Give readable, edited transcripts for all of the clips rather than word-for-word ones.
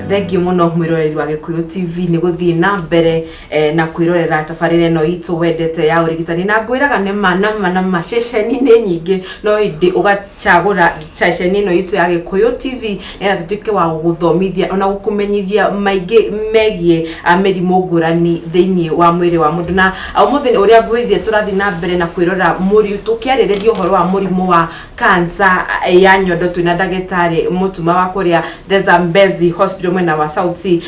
Thengiũ mũno mwĩroreri wa Gĩkũyũ TV nĩ gũthiĩ na mbere na kwĩrorera tabarĩra ĩno itũ wendete ya ũrigitani. Na ngwĩraga nĩ ma na ma na ma, ceceni nĩ nyingĩ, no ĩndĩ ũgacagũra ceceni ĩno itũ ya Gĩkũyũ TV nĩgetha tũtuĩke wa gũgũthomithia ona gũkũmenyithia maingĩ megiĩ mĩrimũ ngũrani thĩinĩ wa mwĩrĩ wa mũndũ. Na ũmũthĩ ũrĩa ngwĩrire, tũrathiĩ na mbere na kwĩrora tũkĩarĩrĩria ũhoro wa mũrimũ wa cancer ya nyondo twĩna ndagĩtarĩ Mũtuma wa kũrĩa The Zambezi Hospital mwena wa South C.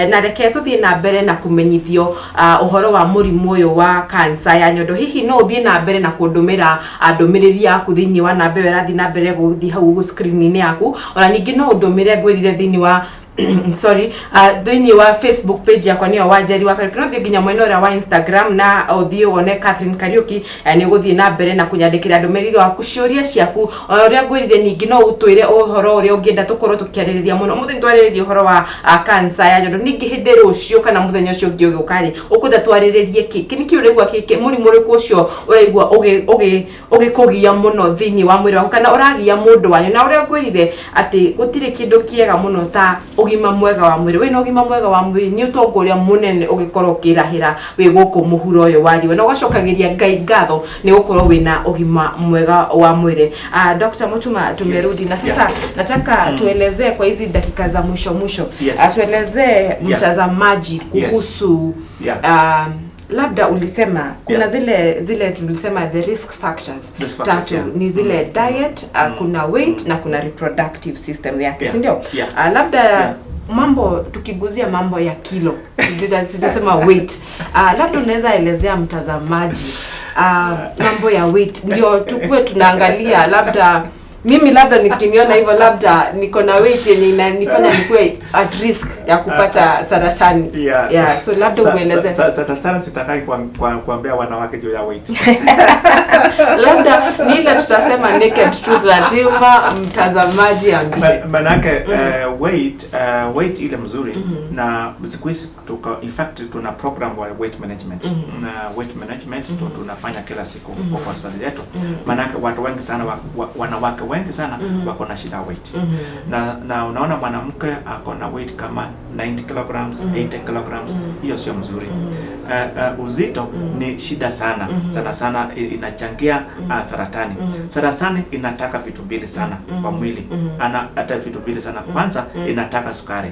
Na reke tũthiĩ na mbere na kũmenyithio ũhoro wa mũrimũ ũyũ wa cancer ya nyondo. Hihi no ũthiĩ na mbere na kũndũmĩra ndũmĩrĩri yaku thĩinĩ wa namba ĩyo ĩrathiĩ na mbere gũthiĩ hau ũguo screen-inĩ yaku. Ona ningĩ no ũndũmĩre ngwĩrire thĩinĩ wa, sorry, thĩinĩ wa Facebook page yakwa, nĩyo Wanjeri wa Kariuki. No thiĩ nginya mwena ũrĩa wa Instagram na ũthiĩ wone Catherine Kariuki. Nĩ ũgũthiĩ na mbere na kũnyandĩkĩra ndũmĩrĩri waku, ciũria ciaku, ona ũrĩa ngwĩrire. Ningĩ no ũtwĩre ũhoro ũrĩa ũngĩenda tũkorwo tũkĩarĩrĩria mũno. Ũmũthĩ nĩ twarĩrĩria ũhoro wa cancer ya nyondo. Ningĩ hĩndĩ rũciũ kana mũthenya ũcio ũngĩ ũgĩũka rĩ, ũkwenda twarĩrĩrie kĩ? Nĩkĩ ũraigua kĩ mũrimũ ũrĩkũ ũcio ũraigua ũgĩ ũgĩkũgia mũno thĩinĩ wa mwĩrĩ waku kana ũragia mũndũ wanyu? Na ũrĩa ngwĩrire atĩ gũtirĩ kĩndũ kĩega mũno ta ũgima mwega wa mwĩrĩ. Wĩna ũgima mwega wa mwĩrĩ nĩ ũtonga ũrĩa mũnene ũgĩkorwo ũkĩrahĩra wĩ gũkũ mũhuro ũyũ wa riũa, na ũgacokagĩria Ngai ngatho nĩ gũkorwo wĩna ũgima mwega wa mwĩrĩ. Dr. Mutuma, tumerudi na sasa nataka tuelezee kwa hizi dakika za mwisho mwisho, tuelezee mtazamaji kuhusu labda ulisema kuna zile tulisema the risk factors. Risk factors, tatu ni zile diet, kuna weight na kuna reproductive system yake, si ndio? Yeah. Labda mambo tukiguzia mambo ya kilo, sitasema weight, labda unaweza elezea mtazamaji mambo ya weight ndio tukue tunaangalia. Labda mimi, labda nikiniona hivyo, labda niko na weight yenye inanifanya nikuwe at risk ya kupata saratani. Yeah, so labda ueleze. Sana sana sitakai kuambia wanawake juu ya weight. Labda ni ile tutasema naked truth, lazima mtazamaji ambie. Manake weight ile mzuri, na siku hizi tuko, in fact tuna program wa weight management, na weight management tunafanya kila siku kwa hospitali yetu, manake watu wengi sana wanawake wengi sana wako na shida ya weight. Na unaona mwanamke ako na weight kama 90 kilograms, 80 kilograms, hiyo sio mzuri. Uzito ni shida sana sana sana, inachangia saratani. Saratani inataka vitu mbili sana kwa mwili, ana hata vitu mbili sana. Kwanza inataka sukari.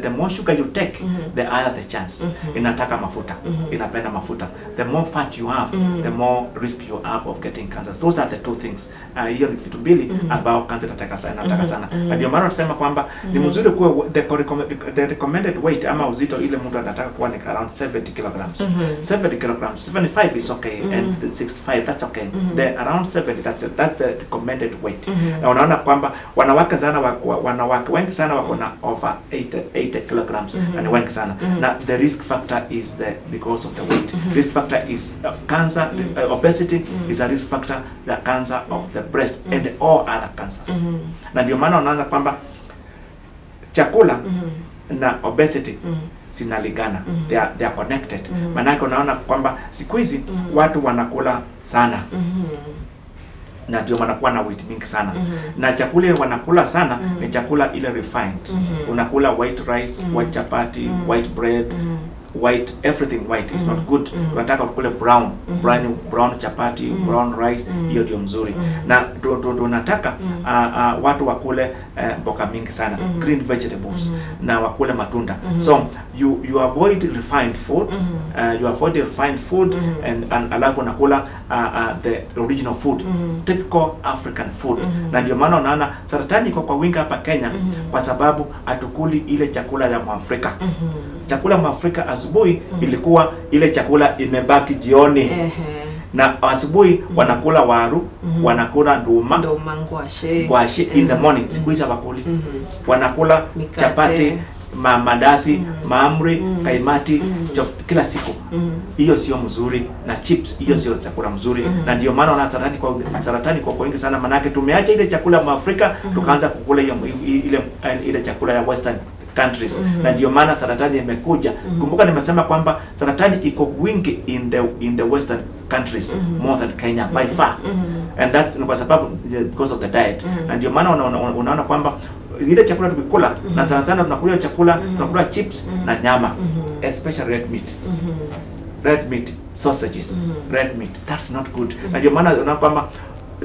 The more sugar you take, the higher the chance. Inataka mafuta, inapenda mafuta. The more fat you have, the more risk you have of getting cancers. Those are the two things. Hiyo ni vitu mbili ambao cancer inataka sana, inataka sana. Na ndio maana tunasema kwamba ni mzuri kuwa the recommended weight ama uzito ile mtu anataka kuwa ni around 70 kilograms. 70 kilograms, 75 is okay, and 65, that's okay. The around 70, that's the recommended weight. Na unaona kwamba wanawake wengi sana wako na over 80 kilograms, na ni wengi sana. Na the risk factor is the because of the weight. Risk factor is cancer. Obesity is a risk factor, the cancer of the breast and all other cancers. Na ndio maana unaanza kwamba chakula na obesity zinalingana, they are connected. Maanake unaona kwamba siku hizi watu wanakula sana na ndio wanakuwa na weight mingi sana. Na chakula ile wanakula sana ni chakula ile refined. Unakula white rice, white chapati, white bread, white everything. White is not good. Unataka ukule brown chapati, brown rice, hiyo ndio mzuri. Na tunataka watu wakule mboga mingi sana, green vegetables, na wakule matunda. So you avoid refined food, you avoid refined food and alafu unakula the original food, typical African food. Na ndio maana unaona saratani iko kwa wingi hapa Kenya, kwa sababu hatukuli ile chakula ya Mwafrika. Chakula Mwafrika asubuhi ilikuwa ile chakula imebaki jioni. Na asubuhi wanakula waru, wanakula nduma, Nduma, ngwashe. Ngwashe in the morning. Siku hizi hawakuli, wanakula Mikate. Chapati, mandasi, mahamri, kaimati, kila siku. Hiyo sio mzuri, na chips, hiyo sio chakula mzuri. Na ndio maana wana saratani kwa wingi sana, manake tumeacha ile chakula ya Afrika, tukaanza kukula hiyo ile chakula ya Western countries, na ndio maana saratani imekuja. Kumbuka nimesema kwamba saratani iko wingi in the Western countries more than Kenya by far, and that's ni kwa sababu because of the diet. Na ndio maana unaona kwamba Ile chakula tukikula, na sana sana tunakula chakula, tunakula chips na nyama, especially red meat, red meat, sausages, red meat, that's not good. Na ndio maana unaona kwamba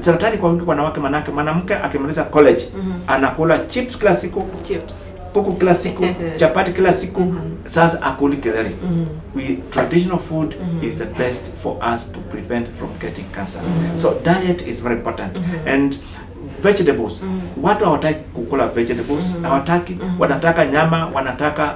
saratani kwa wingi kwa wanawake, manake mwanamke akimaliza college anakula chips kila siku, Chips. Kuku kila siku, chapati kila siku, sasa akuli githeri. We traditional food is the best for us to prevent from getting cancers. So diet is very important, and vegetables. Watu hawataki kukula vegetables, hawataki. Wanataka nyama, wanataka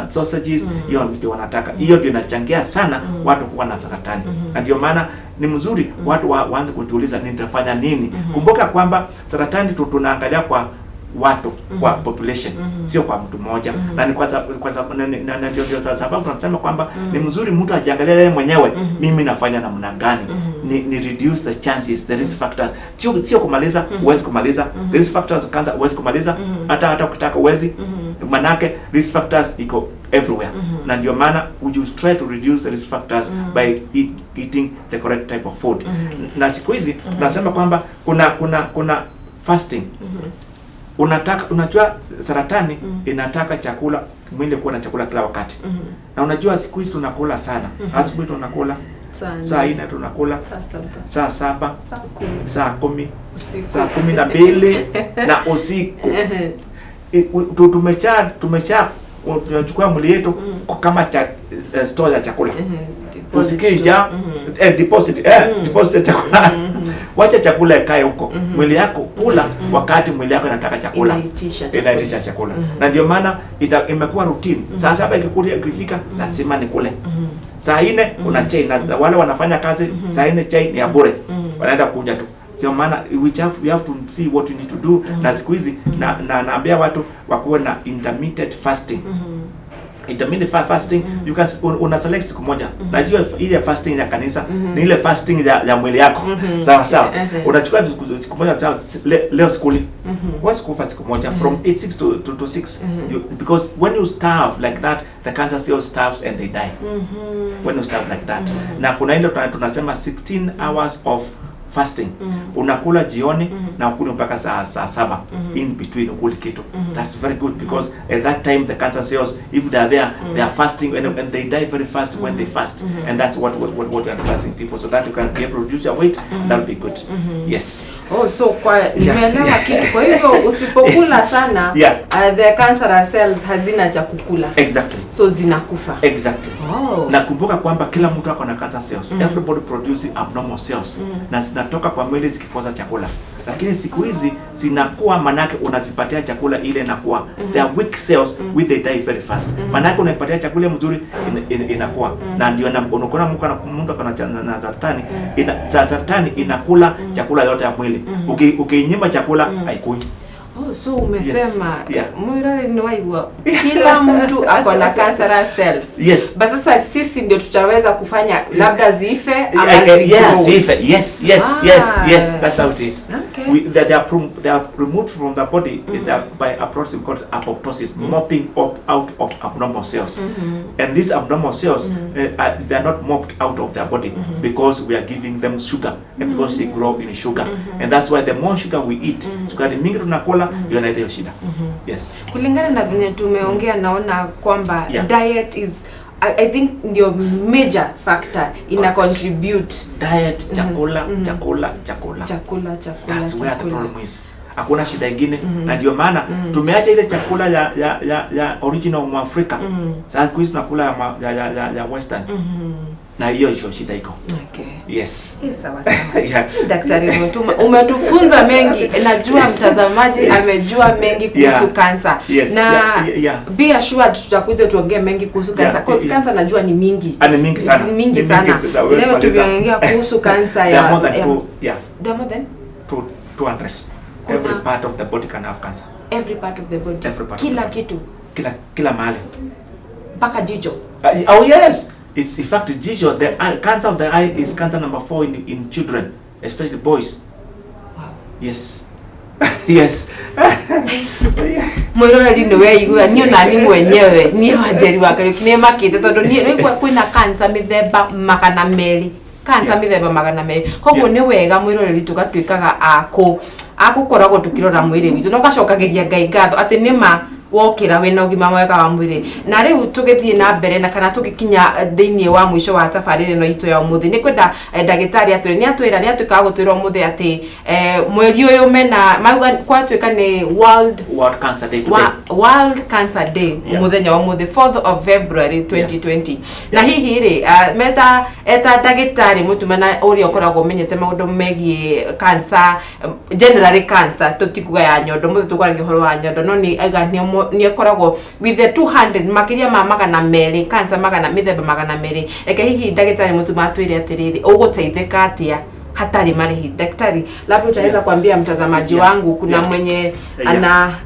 sausages. Hiyo ndio wanataka. Hiyo ndio inachangia sana watu kuwa na saratani. Na ndio maana ni mzuri watu waanze kujiuliza, "Nitafanya nini?" Kumbuka kwamba saratani tunaangalia kwa watu, kwa population, sio kwa mtu mmoja. Na ni kwa sababu kwa sababu na ndio sababu tunasema kwamba ni mzuri mtu ajiangalie yeye mwenyewe, "Mimi nafanya namna gani ni reduce the chances, the risk factors?" Sio kumaliza, huwezi kumaliza the risk factors. Cancer huwezi kumaliza, hata ukitaka huwezi, manake risk factors iko everywhere. Na ndio maana you try to reduce the risk factors by eating the correct type of food. Na siku hizi tunasema kwamba kuna fasting. Unataka, unajua saratani inataka chakula, mwili kuwa na chakula kila wakati. Na unajua siku hizi tunakula sana. Asubuhi tunakula, Saa saa 4 tunakula, saa 7, saa 7, saa 10, saa 10, usiku, saa 12 na usiku. Tumesha tunachukua mwili yetu kama store ya chakula. Usikii njaa, deposit, deposit ya chakula. Wacha chakula ikae huko. Mwili yako kula wakati mwili yako inataka chakula. Inaitisha chakula. Inaitisha chakula. Na ndio maana imekuwa routine. Saa 7 ikikuja, ikifika, lazima nikule. Saa 4 kuna chai, na wale wanafanya kazi, saa 4 chai ni ya bure. Wanaenda kunywa tu. Ndio maana we have to see what we need to do. Na siku hizi na naambia watu wakuwe na intermittent fasting. Intermittent fasting, you can una select siku moja. Najua ile fasting ya kanisa ni ile fasting ya mwili yako, sawa sawa. Unachukua siku moja, sawa, leo sikuli. Huwezi kufa siku moja from 8 6 to 6, because when you starve like that, the cancer cells starves and they die when you starve like that. Na kuna ile tunasema 16 hours of fasting. Unakula jioni na ukuli mpaka saa 7. In between ukuli kitu. That's very good, because at that time the cancer cells, if they are there, they are fasting and they die very fast when they fast. And that's what we're advising people, so that you can be able to reduce your weight. That'll be good, yes. Oh, so kwa nimeelewa kitu. Kwa hivyo usipokula sana, the cancerous cells hazina cha kukula. So zinakufa. Exactly. Oh. Na kumbuka kwamba kila mtu ako na cancer cells. Everybody produce abnormal cells, na zinatoka kwa mwili zikikosa chakula. Lakini siku hizi zinakuwa, manake unazipatia chakula ile inakuwa. They are weak cells which they die very fast. Manake unaipatia chakula mzuri, inakuwa. Na ndio na unaona mtu akona na saratani, saratani inakula chakula yote ya mwili. Ukiinyima chakula, haikui. Oh, so umesema, Yeah. mwirore ni waigua, kila mtu ako na cancerous cells. Yes. But sasa sisi ndio tutaweza kufanya labda zife ama Yeah, zigrow. zife. Yes, Ah. yes. That's how it is. They are removed from the body they are by a process called apoptosis, mopping up out of abnormal cells. And these abnormal cells, they are not mopped out of their body because we are giving them sugar and because they grow in sugar. And that's why the more sugar we eat, sukari mingi tunakula, ndio inaleta hiyo shida. Yes. Kulingana na venye tumeongea, naona kwamba diet is I think ndio major factor ina contribute. Diet, chakula, chakula, chakula. Chakula, chakula, That's where the chakula. Problem is. Hakuna shida ingine. Na ndio maana tumeacha ile chakula ya original Mwafrika. Sasa siku hizi tunakula ya western. Na hiyo hiyo shida iko. Yes. Sawa sawa. Yeah. Daktari Mutuma, umetufunza mengi. Najua mtazamaji amejua mengi kuhusu cancer. Na be assured tutakuja tuongee mengi kuhusu cancer. Cause cancer najua ni mingi. Ah, ni mingi sana. Ni mingi Ni sana. mingi sana. Huwezi Leo kumaliza. tumeongea kuhusu cancer There are more than two, yeah, There are more than 200. Every part of the body can have cancer. Every part of the body. Every part of Kila the body. kitu. Kila mahali. Mpaka jicho. Oh yes, it's in fact jicho. The eye, cancer of the eye is cancer number 4 in children, especially boys. Yes. Mwiroreri, nĩ weigua niĩ nani mwenyewe niĩ Wanjeri wa Kariũki nĩ makĩte tondũ niĩ nĩigua kwĩna cancer mĩthemba 200, cancer mĩthemba 200. Koguo nĩ wega mwĩroreri tũgatuĩkaga a kũ Agũkoragwo tũkĩrora mwĩrĩ witũ na ũgacokageria Ngai ngatho atĩ nĩma wokĩra wĩna ũgima mwega wa mwĩrĩ. Na rĩu tũgĩthiĩ na mbere na kana tũgĩkinya thĩinĩ wa mũico wa tabarĩra ĩno itũ ya ũmũthĩ, nĩ kwenda ndagĩtarĩ atwĩre, nĩ atwĩra, nĩ atuĩka wa gũtwĩra ũmũthĩ atĩ mweri ũyũ mena mauga kwatuĩka nĩ World World Cancer Day today. World Cancer Day. Mũthenya wa ũmũthĩ, 4th of February 2020. Na hihi rĩ, meta eta ndagĩtarĩ mũtuma na ũrĩa ũkoragwo ũmenyete maũndũ megiĩ cancer, generally cancer, tũtikuga ya nyondo, mũthĩ tũkwaragia ũhoro wa nyondo, no nĩ aiga nĩ akoragwo with the 200, makĩria ma 200 cancer, magana mĩthemba 200. Reke hihi ndagĩtarĩ mũtuma atwĩre atĩrĩrĩ, ũgũteithĩka atĩa hatarĩ marĩhi? Daktari, labda utaweza kuambia mtazamaji wangu kuna mwenye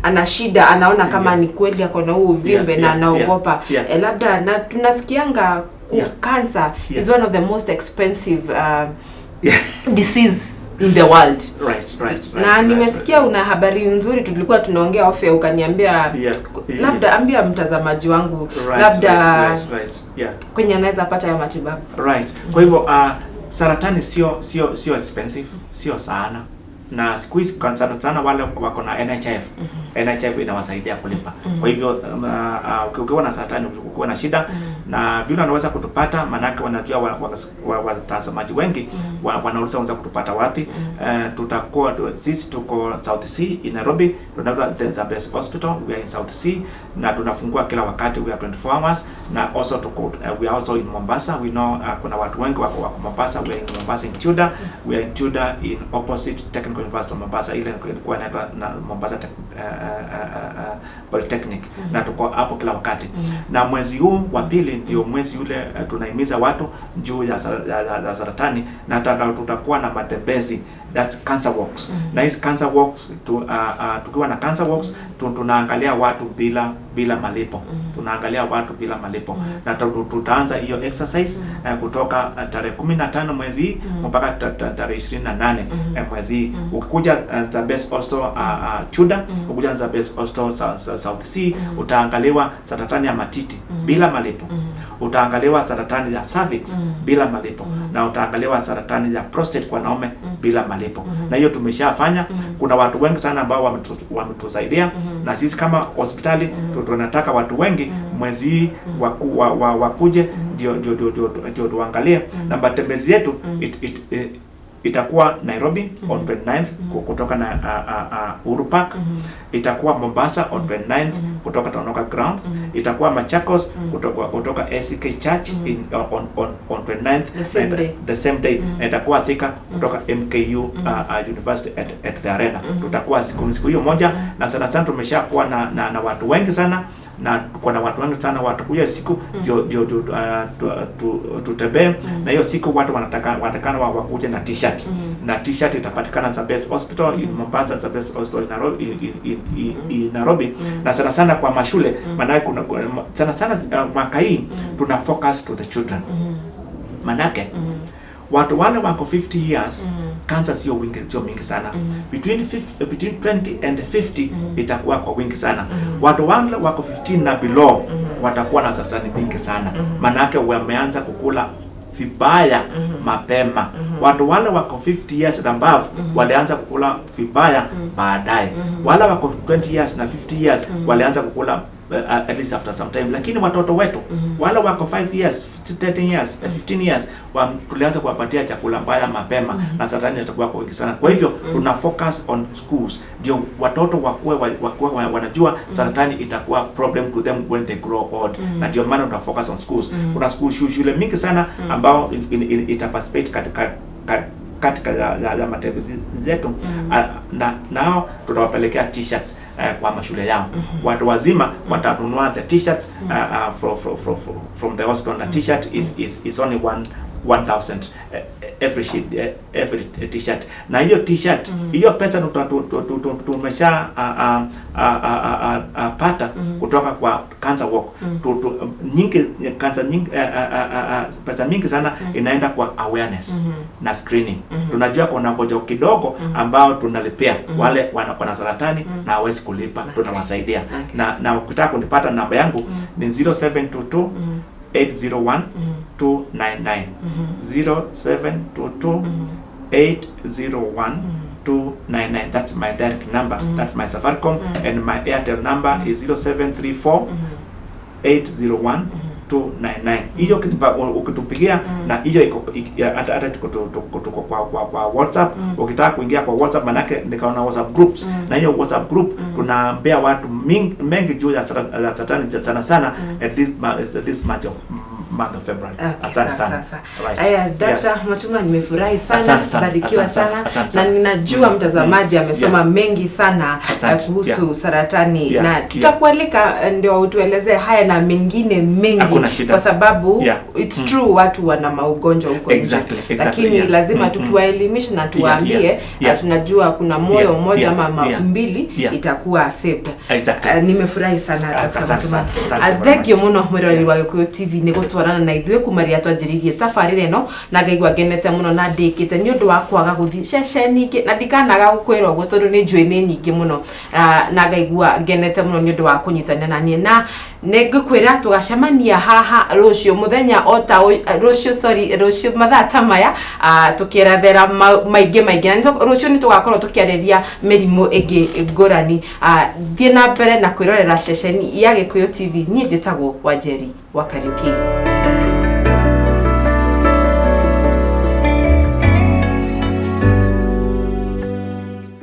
ana shida, anaona kama ni kweli ako na huu uvimbe na anaogopa. Labda na tunasikianga cancer is one of the most expensive disease in the world. Na nimesikia una habari nzuri, tulikuwa tunaongea off air ukaniambia, labda ambia mtazamaji wangu labda kwenye anaweza pata ya matibabu. Right. Kwa hivyo saratani sio expensive, sio sana. Na siku hizi kwa sana sana wale wako na NHIF. NHIF inawasaidia kulipa. Kwa hivyo ukiwa na saratani, ukiwa na shida na vile wanaweza kutupata, manake wanajua watazamaji wengi wanauliza wanaweza kutupata wapi. Tutakuwa sisi tuko South C in Nairobi, tunaitwa the Zambezi Hospital, we are in South C na tunafungua kila wakati, we are 24 hours. Na also tuko we are also in Mombasa. We know kuna watu wengi wako Mombasa. We are in Mombasa in Tudor. We are in Tudor in opposite Technical University of Mombasa, ile ilikuwa inaitwa na Mombasa Polytechnic, na tuko hapo kila wakati. Na mwezi huu wa pili ndio mwezi ule tunahimiza watu juu ya saratani na hata tutakuwa na matembezi, that's cancer walks. Na hizi cancer walks tukiwa na cancer walks tunaangalia watu bila malipo, tunaangalia watu bila malipo. Na tutaanza hiyo exercise kutoka tarehe 15 mwezi hii mpaka tarehe 28 mwezi hii. Ukikuja Zambezi Hospital Tudor, ukikuja Zambezi Hospital South C, utaangaliwa saratani ya matiti bila malipo, utaangaliwa saratani ya cervix bila malipo, na utaangaliwa saratani ya prostate kwa wanaume bila malipo. Na hiyo tumeshafanya. Kuna watu wengi sana ambao wametusaidia, na sisi kama hospitali tunataka watu wengi mwezi hii wakuje ndio tuangalie. Na matembezi yetu itakuwa Nairobi on 29th kutoka na Uhuru Park, itakuwa Mombasa on 29th kutoka Tononoka Grounds, itakuwa Machakos kutoka ACK Church in, on 29th. The same day. The same day. Na itakuwa Thika kutoka MKU University at the Arena. Tutakuwa siku hiyo moja, na sana sana tumeshakuwa na watu wengi sana, na kuna watu wengi sana watakuja siku ndio tutembee. Na hiyo siku watu wanatakana wakuje na T-shirt, na T-shirt itapatikana Zambezi Hospital in Mombasa, Zambezi Hospital in Nairobi, in Nairobi. Na sana sana kwa mashule, maanake kuna sana sana mwaka hii tuna focus to the children, manake watu wale wako 50 years cancer sio mingi sana. Between 20 and 50 itakuwa kwa wingi sana. Watu wale wako 15 na below watakuwa na saratani mingi sana, manake wameanza kukula vibaya mapema. Watu wale wako 50 years and above walianza kukula vibaya baadaye. Wale wako 20 years na 50 years walianza kukula at least after some time. Lakini watoto wetu wale wako 5 years, 13 years, 15 years, tulianza kuwapatia chakula mbaya mapema na saratani itakuwa kwa wingi sana. Kwa hivyo tuna focus on schools ndio watoto wakuwe wanajua saratani itakuwa problem to them when they grow old, na ndio maana tuna focus on schools. Kuna shule mingi sana ambao ita participate katika ya matembezi zetu, na nao tutawapelekea T-shirts kwa mashule yao. Watu wazima watanunua the T-shirts from the hospital, na T-shirt is only 1000 every sheet, every T-shirt. Na hiyo T-shirt, hiyo pesa tumesha pata kutoka kwa cancer walk nyingi, cancer nyingi, pesa mingi sana inaenda kwa awareness na screening. Tunajua kuna ugonjwa kidogo ambao tunalipia wale wana saratani na hawezi kulipa, tunawasaidia. Na ukitaka kunipata, namba yangu ni 0722 801 299, 0722 801. 299. That's my direct number. That's my Safaricom. And my Airtel number is 0734 801 299. Hiyo ukitupigia na hiyo iko hata tuko kwa WhatsApp. Ukitaka kuingia kwa WhatsApp, manake nikaona WhatsApp groups, na hiyo WhatsApp group tunaambia watu mengi juu ya saratani, sana sana at this month of month of February. Okay, Asante sawa, sana. sawa. Right. Aya, Yeah. Dr. Mwachuma, nimefurahi sana, Asante sana, barikiwa asante sana, sana, asante na sana. ninajua mtazamaji amesoma mengi sana Asante, kuhusu saratani Yeah, na tutakualika ndio utueleze haya na mengine mengi. Hakuna shida. Kwa sababu it's true, watu wana maugonjwa huko nje. Exactly, Lakini lazima tukiwaelimisha na tuwaambie, tunajua kuna moyo mmoja ama mbili itakuwa saved. Nimefurahi sana, Dr. Asante Mwachuma. sana. Thank you very Thank you much. muno mwiroreri wa Gikuyu TV nĩ gũtwarana na ithuĩ kuma rĩrĩa twanjĩrĩirie tabarĩra ĩno, na ngaigua ngenete mũno na ndĩkĩte nĩ ũndũ wa kwaga gũthiĩ ceceni ingĩ, na ndikanaga gũkwĩra ũguo tondũ nĩ njũĩ nĩ nyingĩ mũno. Ah, na ngaigua ngenete mũno nĩ ũndũ wa kũnyitanĩra na niĩ, na nĩ ngũkwĩra tũgacemania haha rũciũ mũthenya o ta ũyũ, rũciũ, sorry, rũciũ mathaa ta maya, tũkĩerethera maingĩ maingĩ, na rũciũ nĩ tũgakorwo tũkĩarĩria mĩrimũ ĩngĩ ngũrani. Ah, thiĩ na mbere na kwĩrorera ceceni ya Gĩkũyũ TV. Niĩ njĩtagwo Wanjeri wa Kariũki.